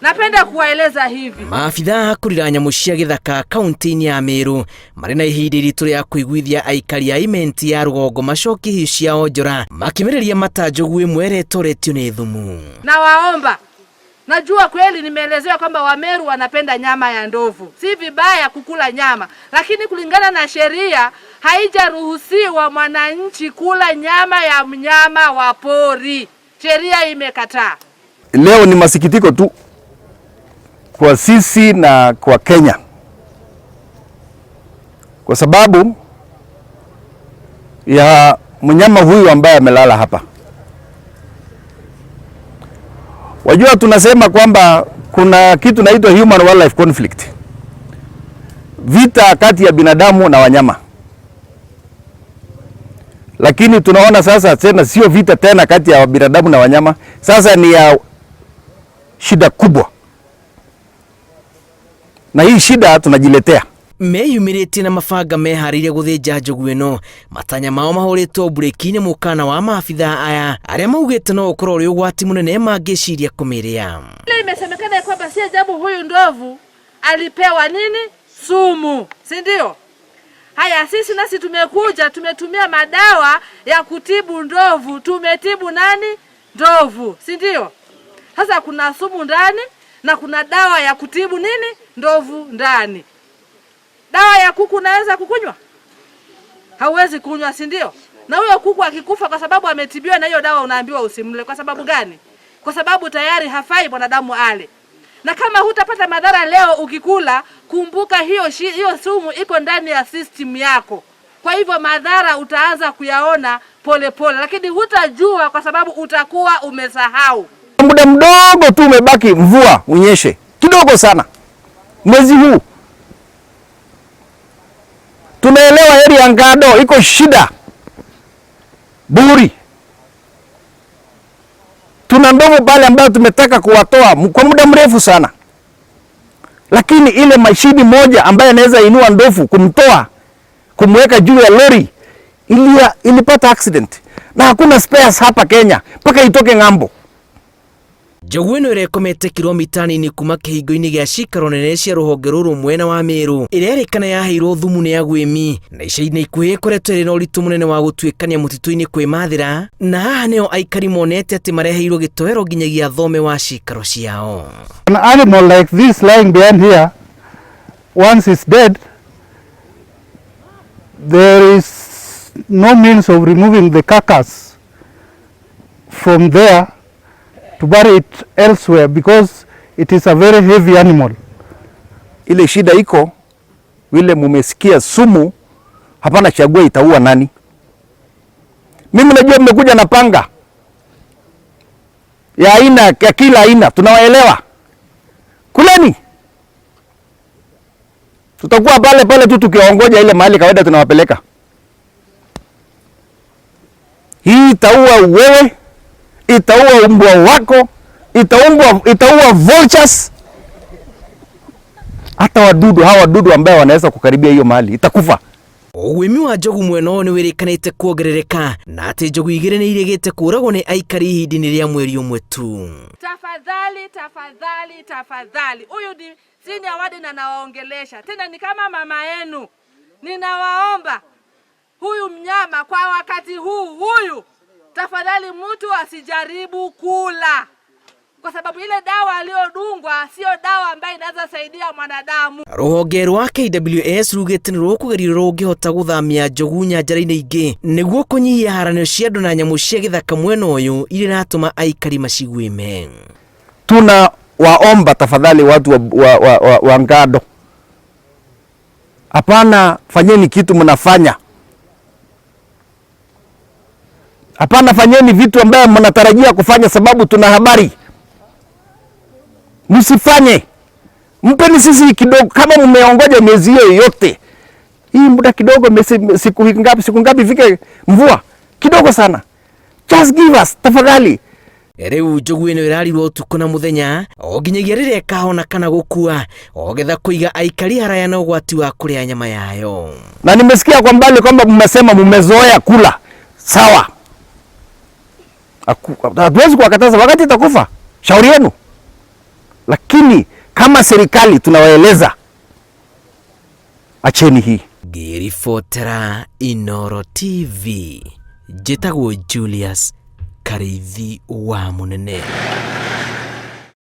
Napenda kuwaeleza hivi. Maabithaa a kũrira nyamũ cia gĩthaka kaunti-inĩ ya Meru marĩ na ihinda iritũ rĩa kũiguithia aikari a Imenti ya rũgongo macokie hiũ ciao njora makĩmereria mata njogu ĩmwe ĩrĩa ĩtoretio nĩ thumu. Nawaomba, najua kweli nimeelezewa kwamba Wameru wanapenda nyama ya ndovu. Si vibaya kukula nyama, lakini kulingana na sheria haijaruhusiwa mwananchi kula nyama ya mnyama wa pori. Sheria imekataa. Leo ni masikitiko tu kwa sisi na kwa Kenya, kwa sababu ya mnyama huyu ambaye amelala hapa. Wajua, tunasema kwamba kuna kitu naitwa human wildlife conflict, vita kati ya binadamu na wanyama, lakini tunaona sasa tena sio vita tena kati ya binadamu na wanyama, sasa ni ya shida kubwa, na hii shida tunajiletea. Meyumĩrĩtie na mabanga meharĩirie gũthĩnja njogu ĩno. Matanya mao mahũrĩtwo mburĩki nĩ mũkana wa maabithaa aya arĩa maugĩte no ũkorwo ũrĩ ũgwati mũnene mangĩciria kũmĩrĩa. Ile imesemekana kwamba si ajabu huyu ndovu alipewa nini? Sumu, si ndio? Haya, sisi nasi tumekuja tumetumia madawa ya kutibu ndovu. Tumetibu nani? Ndovu, si ndio? Sasa kuna sumu ndani na kuna dawa ya kutibu nini? Ndovu ndani. Dawa ya kuku unaweza kukunywa? Hauwezi kunywa, si ndio? Na huyo kuku akikufa kwa sababu ametibiwa na hiyo dawa, unaambiwa usimle. Kwa sababu gani? Kwa sababu tayari hafai mwanadamu ale. Na kama hutapata madhara leo ukikula, kumbuka hiyo sumu iko ndani ya system yako. Kwa hivyo madhara utaanza kuyaona polepole pole, lakini hutajua kwa sababu utakuwa umesahau. Muda mdogo tu umebaki, mvua unyeshe kidogo sana mwezi huu. Tunaelewa heri ya Ngado iko shida buri, tuna ndovu pale ambayo tumetaka kuwatoa kwa muda mrefu sana, lakini ile mashini moja ambayo inaweza inua ndovu kumtoa kumweka juu ya lori ilipata accident, na hakuna spares hapa Kenya mpaka itoke ng'ambo. Njogu ĩno ĩrĩa ĩkomete kilomita nini kuma kĩhingo-inĩ gĩa cikaro nene cia rũhonge rũrũ mwena wa Meru ĩrerĩkana yaheirwo thumu nĩ agwĩmi na ica-inĩ ikuhĩ ĩkoretwo ĩrĩ na ũritũ mũnene wa gũtuĩkania mũtitũ-inĩ kwĩmathĩra, na haha nĩho aikari monete atĩ mareheirwo gĩtoero nginyagia thome wa cikaro ciao. An animal like this lying behind here, once it's dead, there is no means of removing the carcass from there to bury it elsewhere because it is a very heavy animal. Ile shida iko vile mumesikia sumu, hapana chagua itaua nani. Mimi najua mmekuja na panga ya aina ya kila aina, tunawaelewa. Kuleni, tutakuwa pale pale tu tukiongoja ile mahali kawaida tunawapeleka. Hii itaua wewe, itaua umbwa wako, itaua vultures, hata wadudu hawa wadudu ambao wanaweza kukaribia hiyo mahali itakufa. Ũguĩmi wa njogu mwena ũyũ nĩ wĩrĩkanĩte kuongerereka na atĩ njogu igĩrĩ nĩ irĩgĩte kũragwo nĩ aikari ihinda-inĩ rĩa mweri ũmwe tu. Tafadhali, tafadhali, tafadhali, huyu ni senior warden na nawaongelesha tena, ni kama mama yenu. Ninawaomba huyu mnyama kwa wakati huu huyu, tafadhali mtu asijaribu kula, kwa sababu ile dawa aliyodungwa sio dawa ambayo inaweza saidia mwanadamu. Rũhonge rwa KWS rugĩte nĩ rũkũgeria rũngĩhota gũthamia njogu nyanjara-inĩ ingĩ nĩguo kũnyihia haranio cia andũ na nyamũ cia gĩthaka mwena ũyũ iria iratũma aikari maciguĩme. Tuna waomba tafadhali watu wa Ngado, hapana, fanyeni kitu mnafanya. Hapana, fanyeni vitu ambayo mnatarajia kufanya, sababu tuna habari. Msifanye, mpeni sisi kidogo. Kama mmeongoja miezi hiyo yote hii, muda kidogo, siku ngapi ifike mvua kidogo sana, just give us tafadhali. Rĩu njogu ĩno ĩrarirwo ũtukũ na mũthenya o nginyagia rĩrĩa ĩkahona kana gũkua, o getha kũiga aikari haraya na ũgwati wa kũrĩa nyama yayo. Na nimesikia kwa mbali kwamba mmesema mmezoea kula, sawa, hatuwezi kuwakataza, wakati itakufa shauri yenu, lakini Lakini kama serikali tunawaeleza acheni hii. Ngĩribotera Inooro TV, njĩtagwo Julius Karĩithi wa Mũnene.